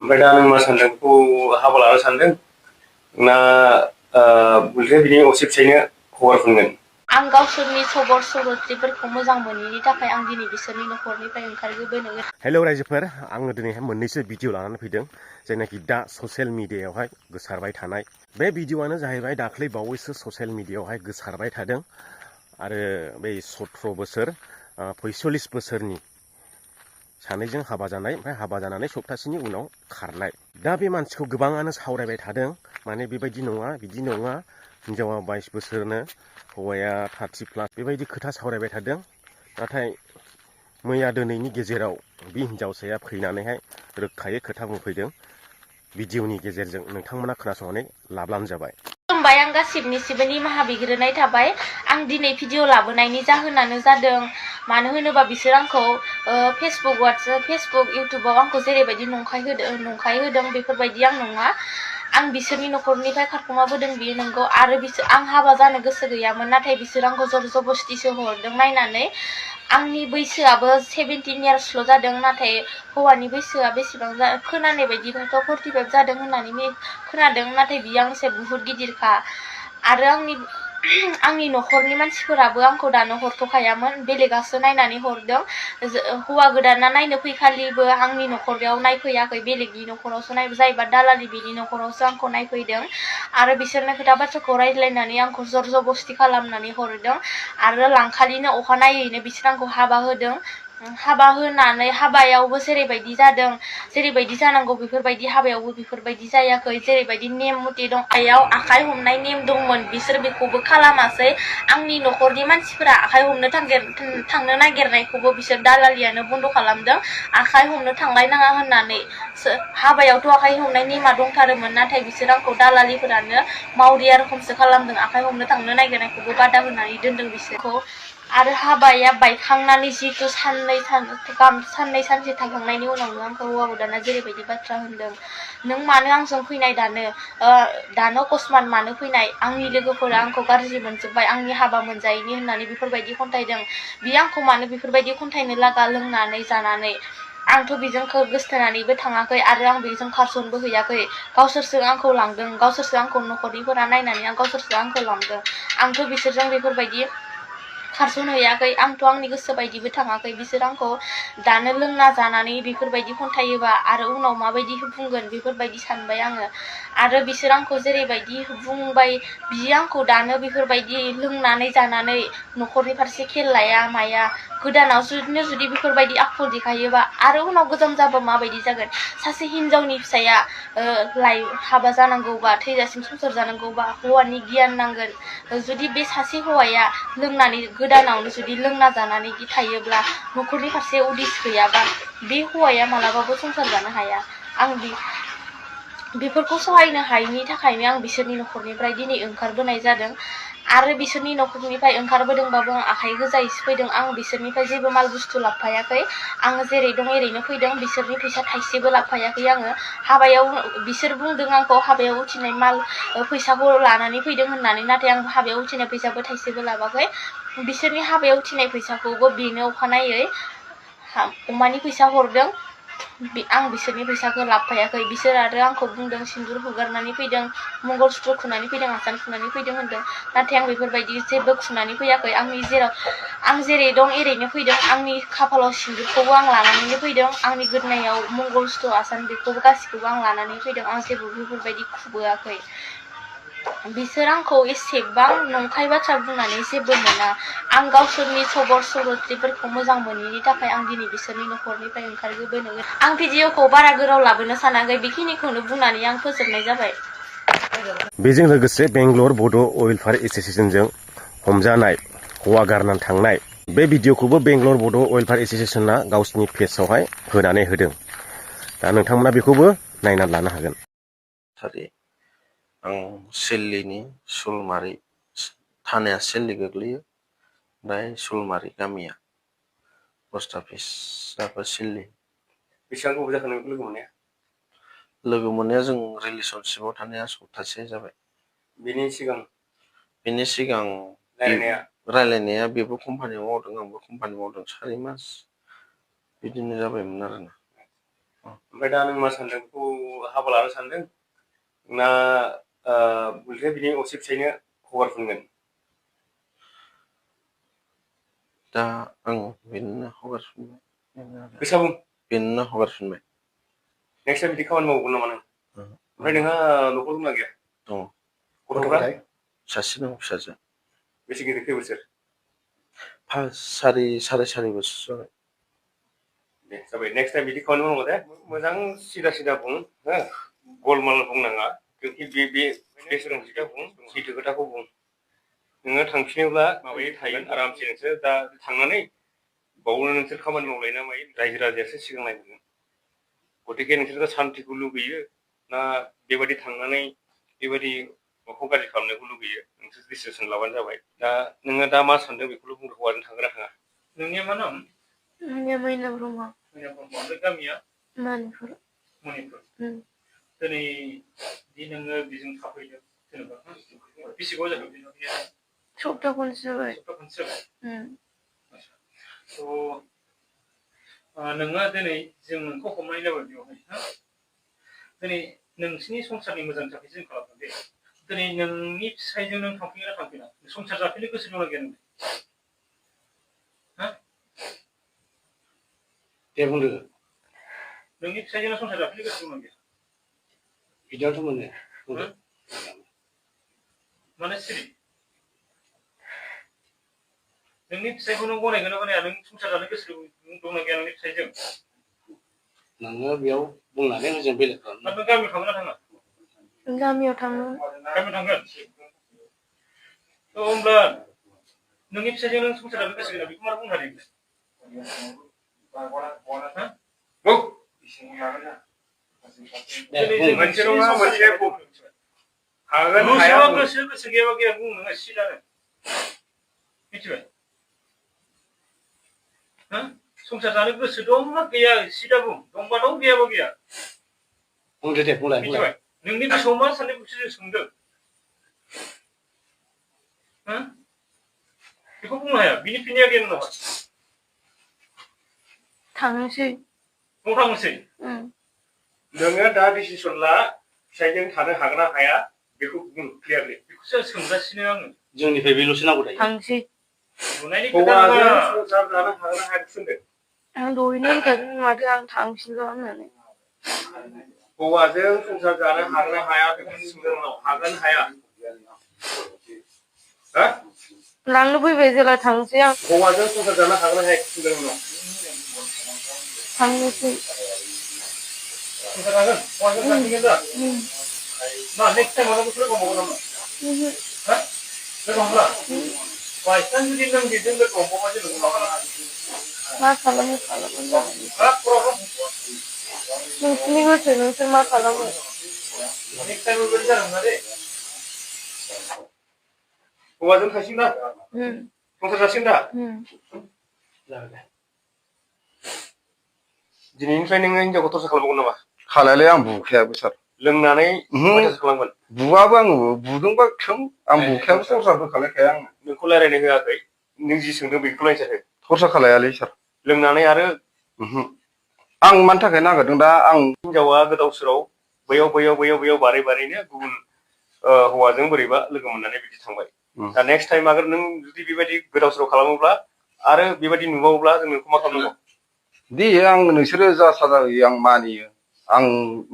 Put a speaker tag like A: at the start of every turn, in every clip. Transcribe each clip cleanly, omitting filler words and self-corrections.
A: ओमफ्राय दा नों मा सानदों बेखौ हाबा लानो सानदों ना बिनि असे फिसायनो हगारफिनगोन?
B: आं गावसोरनि सबर सरत्रिफोरखौ मोजां मोनैनि थाखाय आं दिनै बिसोरनि न'खरनिफ्राय ओंखारबोनो।
C: हेलौ रायजोफोर, आङो दिनैहाय मोननैसो भिडिअ लानानै फैदों जायनाखि दा ससियेल मिडियायावहाय गोसारबाय थानाय। बे भिडिअआनो जाहैबाय दाख्लै बावैसो ससियेल मिडियायावहाय गोसारबाय थादों आरो बै 17 बोसोर 45 बोसोरनि सानैजों हाबा जानाय, ओमफ्राय हाबा जानानै सप्तासेनि उनाव खारनाय। दा बे मानसिखौ गोबाङानो सावरायबाय थादों, माने बेबायदि नङा बिदि नङा, हिनजावा 22 बोसोरनो हौवाया 30 प्लास, बेबायदि खोथा सावरायबाय थादों। नाथाय मैया दिनैनि गेजेराव बे हिनजावसाया फैनानैहाय रोखायै खोथा बुंफैदों। भिडिअनि गेजेरजों नोंथांमोना खोनासंनानै लाब्लानो जाबाय।
B: खुलुमबाय, आं गासिबनिसिबो निमाहा बिग्रोनाय थाबाय। आं दिनै भिडिअ लाबोनायनि जाहोनानो जादों, मानो होनोबा बिसोर आंखौ फेसबुक, वाट्सएप, फेसबुक, इउटुबाव आंखौ जेरैबायदि नंखाय होदों बेफोरबायदि आं नङा। आं बिसोरनि न'खरनिफ्राय खारखुमाबोदों, बियो नंगौ। आरो आं हाबा जानो गोसो गैयामोन, नाथाय बिसोर आंखौ जर जबस्तिसो हरदों। नायनानै आंनि बैसोआबो 17 इयार्सल' जादों, नाथाय हौवानि बैसोआ बेसेबां खोनानाय बायदिबाथ' 45 जादों होननानै खोनादों, नाथाय बियो आंसे बुहुत गिदिरखा। आरो आंनि न'खरनि मानसिफोराबो आंखौ दानो हरथ'खायामोन, बेलेगासो नायनानै हरदों। हौवा गोदाना नायनो फैखालिबो आंनि न'खराव नायफैयाखै, बेलेगनि न'खरावसो जायबा दालालि बिनि न'खरावसो आंखौ नायफैदों। आरो बिसोरनो खोथा बाथ्राखौ रायज्लायनानै आंखौ जर जबस्ति खालामनानै हरदों। आरो लांखालिनो अखानायैनो बिसोर आंखौ हाबा होदों। हाबा होनानै हाबायावबो जेरैबायदि जादों, जेरैबायदि जानांगौ बेफोरबायदि हाबायावबो बेफोरबायदि जायाखै। जेरैबायदि नेम मथे दं, आयाव आखाइ हमनाय नेम दंमोन, बिसोर बेखौबो खालामासै। आंनि न'खरनि मानसिफोरा आखाइ हमनो थांनो नागिरनायखौबो बिसोर दालालियानो बन्द' खालामदों, आखाइ हमनो थांलायनाङा होननानै। हाबायावथ' आखाइ हमनाय नेमा दंथारोमोन, नाथाय बिसोर आंखौ दालालिफोरानो मावरिया रोखोमसो खालामदों, आखाइ हमनो थांनो नागिरनायखौबो बादा होनानै दोनदों बिसोरखौ। आरो हाबाया बायखांनानै जिहेतु साननै सानसे थांखांनायनि उनावनो आंखौ हौवा गोदाना जेरैबायदि बाथ्रा होनदों, नों मानो आंजों फैनाय दानो अकस्मात मानो फैनाय, आंनि लोगोफोरा आंखौ गाज्रि मोनजोब्बाय, आंनि हाबा मोनजायैनि होननानै बेफोरबायदि खन्थाइदों। बियो आंखौ मानो बेफोरबायदि खन्थाइनो लागा लोंनानै जानानै? आंथ' बेजों गोसथोनानैबो थाङाखै आरो आं बेजों खारसनबो हैयाखै। गावसोरसो आंखौ लांदों, गावसोरसो आंखौ न'खरनिफोरा नायनानै गावसोरसो आंखौ लांदों। आंथ' बिसोरजों बेफोरबायदि खारसनहैयाखै, आंथ' आंनि गोसो बायदिबो थाङाखै। बिसोर आंखौ दानो लोंना जानानै बेफोरबायदि खन्थायोबा आरो उनाव माबायदि बुंगोन बेफोरबायदि सानबाय आङो। आरो बिसोर आंखौ जेरैबायदि बुंबाय, बियो आंखौ दानो बेफोरबायदि लोंनानै जानानै न'खरनि फारसे खेल लाया माया। गोदानाव जुदि बेफोरबायदि आखु देखायोबा आरो उनाव गोजाम जाबा माबायदि जागोन? सासे हिनजावनि फिसाया हाबा जानांगौबा, थैजासिम संसार जानांगौबा हौवानि गियान नांगोन। जुदि बे सासे हौवाया लोंनानै गोदानावनो जुदि लोंना जानानै थायोब्ला, न'खरनि फारसे उदिस गैयाबा, बे हौवाया मालाबाबो संसार जानो हाया। आं बेफोरखौ सहायनो हायैनि थाखायनो आं बिसोरनि न'खरनिफ्राय दिनै ओंखारबोनाय जादों। आरो बिसोरनि न'खरनिफ्राय ओंखारबोदोंबाबो आं आखाइ गोजायैसो फैदों। आं बिसोरनिफ्राय जेबो माल बुस्थु लाबोफायाखै, आङो जेरै दं एरैनो फैदों। बिसोरनि फैसा थाइसेबो लाबोफायाखै आङो। हाबायाव बिसोर बुंदों आंखौ हाबायाव उथिनाय माल फैसाखौ लानानै फैदों होननानै, नाथाय आं हाबायाव उथिनाय फैसाबो थाइसेबो लाबाखै। बिसोरनि हाबायाव उथिनाय फैसाखौबो बेनो अखानायै अमानि फैसा हरदों। आं बिसोरनि फैसाखौ लाबोफायाखै। बिसोर आरो आंखौ बुंदों सिन्दुर हुगारनानै फैदों, मंगलसुत्र खुनानै फैदों, आसान खुनानै फैदों होनदों। नाथाय आं बेफोरबायदि जेबो खुनानै फैयाखै। आं जेरै दं एरैनो फैदों। आंनि खाफालाव सिन्दुरखौबो आं लानानैनो फैदों, आंनि गोदोनायाव मंगलसुत्र आसान बेखौबो गासिखौबो आं लानानै फैदों। आं जेबो बेफोरबायदि खुबोआखै। बिसोर आंखौ एसेबां नंखाय बाथ्रा बुंनानै जेबो मोना। आं गावसोरनि सबर सरत्रिफोरखौ मोजां मोनैनि थाखाय आं दिनै बिसोरनि न'खरनिफ्राय ओंखारबोनो। आं भिडिअखौ बारा गोलाव लाबोनो सानाखै, बेखिनिखौनो बुंनानै आं फोजोबनाय जाबाय।
C: बेजों लोगोसे बेंगलर बड' वेलफेयार एस'सिएशनजों हमजानाय हौवा गारनानै थांनाय बे भिडिअखौबो बेंगलर बड' वेलफेयार एस'सिएशना गावसिनि पेजआवहाय होनानै होदों। दा नोंथांमोना बेखौबो नायनानै लानो हागोन।
D: आं सिल्लिनि सुलमारि थानाया सिल्लि गोग्लैयो, ओमफ्राय सुलमारि गामिया पस्ट अफिसाबो सिल्लि।
A: बेसेबां गोबाव जाखो नों
D: लोगो मोननाया जों रिलेसनशिपआव थानाया सप्तासे जाबाय।
A: बेनि सिगां
D: रायलायनाया बेबो कम्पानियाव मावदों, आंबो कम्पानियाव मावदों। 4 मास बिदिनो जाबायमोन आरोना।
A: ओमफ्राय दा नों मा सानदों बेखौ हाबा लानो सानदों ना बुल्थे बिनि असे फिसायनो हगारफिनगोन?
D: दा आं बेनो हगारफिनबाय।
A: गोसा बुं।
D: बेनो हगारफिनबाय।
A: नेक्स्ट टाइम बिदि खामानि मावगोन नामा नों? ओमफ्राय नोंहा न'खर दंना गैया?
D: दङ।
A: गथ'फ्रा?
D: सासे दं फिसाजो।
A: बेसे गिदिर खै बोसोर?
D: साराय 4 बोसोर जाबाय।
A: दे जाबाय, नेक्स्ट टाइम बिदि खामानि मावनांगौ दे। मोजां सिदा बुं हो, गलमाल बुंनाङा। बे सोरांथिखौ बुं, सैथो खोथाखौ बुं। नोङो थांफिनोब्ला माबायै थागोन आरामसे नोंसोर दा थांनानै बावनो नोंसोर खामानि मावलायना मायो रायजो राजायासो सिगां नायगोन। गतिके नोंसोर सान्तिखौ लुगैयो ना बेबायदि थांनानै बेबायदि न'खौ गाज्रि खालामनायखौ लुगैयो? नोंसोर डिसिसन लाबानो जाबाय। दा नोङो दा मा सानदों बेखौल' बुंदो, हौवाजों थांगोन ना थाङा? नोंनिया मा नाम?
B: आंनिया मैना ब्रह्म।
A: मैना ब्रह्म। ओमफ्राय गामिया?
B: मणिपुर।
A: मणिपुर। दिनै दि नोङो बेजों थाफैदों जेनेबा बेसे गोबाव जाखो बेजों?
B: सप्ता खनसे जाबाय।
A: सप्ता खनसे जाबाय। नोङो दिनै जों नोंखौ हमनाय जाबाय बेवहाय हा? दिनै नोंसिनि संसारनि मोजांनि थाखाय जों खालामदों दे। दिनै नोंनि फिसायजों नों थांफिनगोन ना थांफिना? संसार जाफिननो गोसो दंना गैया नों? हा? दे बुंदो। नोंनि फिसायजों संसार जाफिननो गोसो दंना गैया? बिदियावथ' मोनो। माने सिरि? नोंनि फिसायखौ नों गनायगोन ना गनाया? नों संसार जानो गोसो दंना गैया नोंनि फिसायजों? नोङो बेयाव बुंनानै जों बेलेग खालामनो। नों गामियाव थांगोन ना थाङा?
B: गामियाव थाङो।
A: गामियाव थांगोन? होमब्ला नोंनि फिसायजों नों संसार जानो गोसो गैया बेखौ मानो बुंनो हादों? गोसो गैयाबा गैया बुं, नोङो सिदानो मिथिबाय? संसार जानो गोसो दंना गैया सिदा बुं, दंबा दं गैयाबा गैया। बुंदो दे, बुंलाय मिथिबाय? नोंनि गोसोआव मा साननाय बेखौसो जों सोंदों। बेखौ बुंनो हाया, बिनि फिननाया गैया नोंनाव।
B: थांनोसै।
A: न'आव थांनोसै? नोङो दा डिसिसन ला, फिसायजों थानो हागोन ना हाया बेखौ बुं क्लियारलि। बेखौसो सोंगासिनो आङो। जोंनिफ्राय बेल'सो नांगौ दायो।
B: थांसै।
A: नुनायनि खोथा नङा। संसार जानो हागोन ना हाया बेखौ सोंदों।
B: आं दहायनो होनखादों माथो आं थांफिनगोन होननानै।
A: हौवाजों संसार जानो हागोन ना हाया बेखौ सोंदों उनाव। हागोन हाया? हा?
B: लांनो फैबाय जेला थांसै आं।
A: हौवाजों संसार जानो हागोन ना हाया बेखौ सोंदों उनाव।
B: थांनोसै।
A: संसार हागोन? हौवाजों थांफिनगोन दा? मा नेक्स्ट टाइमाव लोगो हमबावगोन नामा? हा? लोगो हमला? बायचान्स जुदि नों बेजों लोगो हमबावबा जेनेबा मा खालामगोन?
B: मा खालामो खालामबानो जाबाय। नोंसोरनि गोसो, नोंसोर मा खालामो।
A: नेक्स्ट टाइम बेबायदि जानो मोना दे। हौवाजों थांसिगोन दा? संसार जासिगोन दा? जागोन दे। दिनैनिफ्राय नोङो हिनजावखौ टर्चार खालामबावगोन नामा?
D: खालायलाय, आं बुखायाबो सार।
A: लोंनानै टर्चार खालामगोन?
D: बुवाबो आङो, बुदोंबा थों, आं बुखायाबो टर्चारबो खालायखाया आङो।
A: नोंखौ रायज्लायनो होआखै, नों जि सोंदों बेखौ रायज्लायसै।
D: टर्चार खालायालै सार।
A: लोंनानै आरो
D: आं मानि थाखाय नागिरदों दा आं
A: हिनजावा गोदाव सोराव बैयाव बारैनो गुबुन हौवाजों बोरैबा लोगो मोननानै बिदि थांबाय। दा नेक्स्ट टाइम आगोर नों जुदि बेबायदि गोदाव सोराव खालामोब्ला आरो बेबायदि नुबावोब्ला जों नोंखौ मा खालामनांगौ?
D: दे आं नोंसोरो जा साजा होयो आं मानियो। आं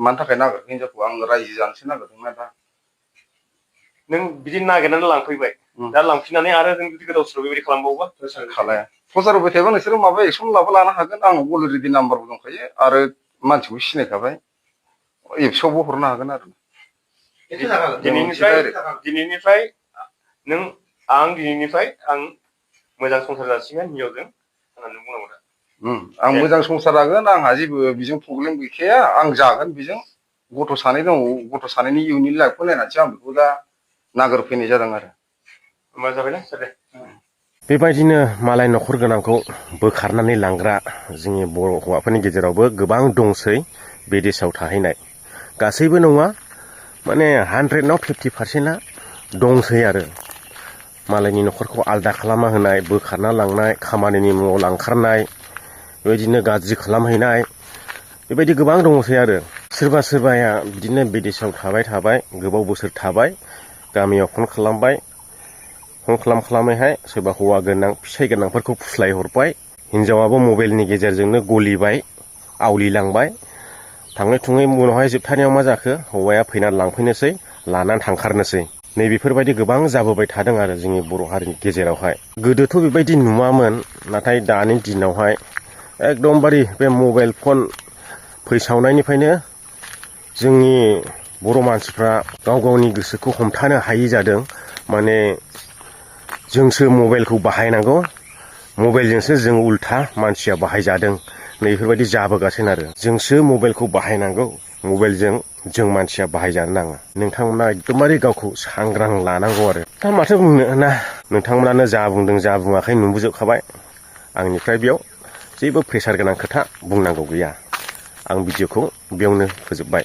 D: मानि थाखाय नागिरदों हिनजावखौ? आं रायजो जानोसो नागिरदोंना दा।
A: नों बिदि नागिरनानै लांफैबाय, दा लांफिननानै आरो जों जुदि गोदाव सोराव बेबायदि खालामबावोबा?
D: खालाया। टर्चार होबाय थायोबा नोंसोरो माबा एक्सन लानो हागोन। आं अलरेडि नाम्बारबो दंखायो आरो मानसिखौ सिनायखाबाय। एबसुआवबो हरनो हागोन आरो।
A: दिनैनिफ्राय आं मोजां संसार जासिगोन हिनजावजों होननानै बुंनांगौ दा।
D: आं मोजां संसार जागोन, आंहा जेबो बेजों प्रब्लेम गैखाया। आं जागोन बेजों। गथ' सानै दङ, गथ' सानैनि इयुननि लाइफखौ नायनानैसो आं बेखौ दा नागिरफैनाय जादों आरो।
A: होमबा जाबायना सार दे।
C: बेबायदिनो मालाय न'खर गोनांखौ बोखारनानै लांग्रा जोंनि बर' हौवाफोरनि गेजेरावबो गोबां दंसै बिदेशआव थाहैनाय। गासैबो नङा, माने 100आव 50%आ दंसै आरो। मालायनि न'खरखौ आलदा खालामना होनाय, बोखारना लांनाय, खामानिनि मुङाव लांखारनाय, बेबायदिनो गाज्रि खालामहैनाय, बेबायदि गोबां दंसै आरो। सोरबा सोरबाया बिदिनो बिदेशआव थाबाय गोबाव बोसोर थाबाय गामियाव फन खालामैहाय सोरबा हौवा गोनां फिसाइ गोनांफोरखौ फुस्लायहरबाय हिनजावाबो मबाइलनि गेजेरजोंनो गलिबाय आवलिलांबाय थाङै थुङै उनावहाय जोबथारनायाव मा जाखो हौवाया फैनानै लांफैनोसै लानानै थांखारनोसै नैबेफोरबायदि गोबां जाबोबाय थादों आरो जोंनि बर' हारिनि गेजेरावहाय गोदोथ' बेबायदि नुवामोन नाथाय दानि दिनावहाय एकदमबारे बे मबाइल फन फैसावनायनिफ्रायनो जोंनि बर' मानसिफ्रा गाव गावनि गोसोखौ हमथानो हायि जादों माने जोंसो मबाइलखौ बाहायनांगौ मबाइलजोंसो जों उल्था मानसिया बाहायजादों नैफोरबायदि जाबोगासिनो आरो जोंसो मबाइलखौ बाहायनांगौ मबाइलजों जों मानसिया बाहायजानो नाङा नोंथांमोना एकदमबारे गावखौ सांग्रां लानांगौ आरो दा माथो बुंनो ना नोंथांमोनानो जा बुंदों जा बुङाखै नुबोजोबखाबाय आंनिफ्राय बेयाव जेबो प्रेसार गोनां खोथा बुंनांगौ गैया आं भिडिअखौ बेयावनो फोजोबबाय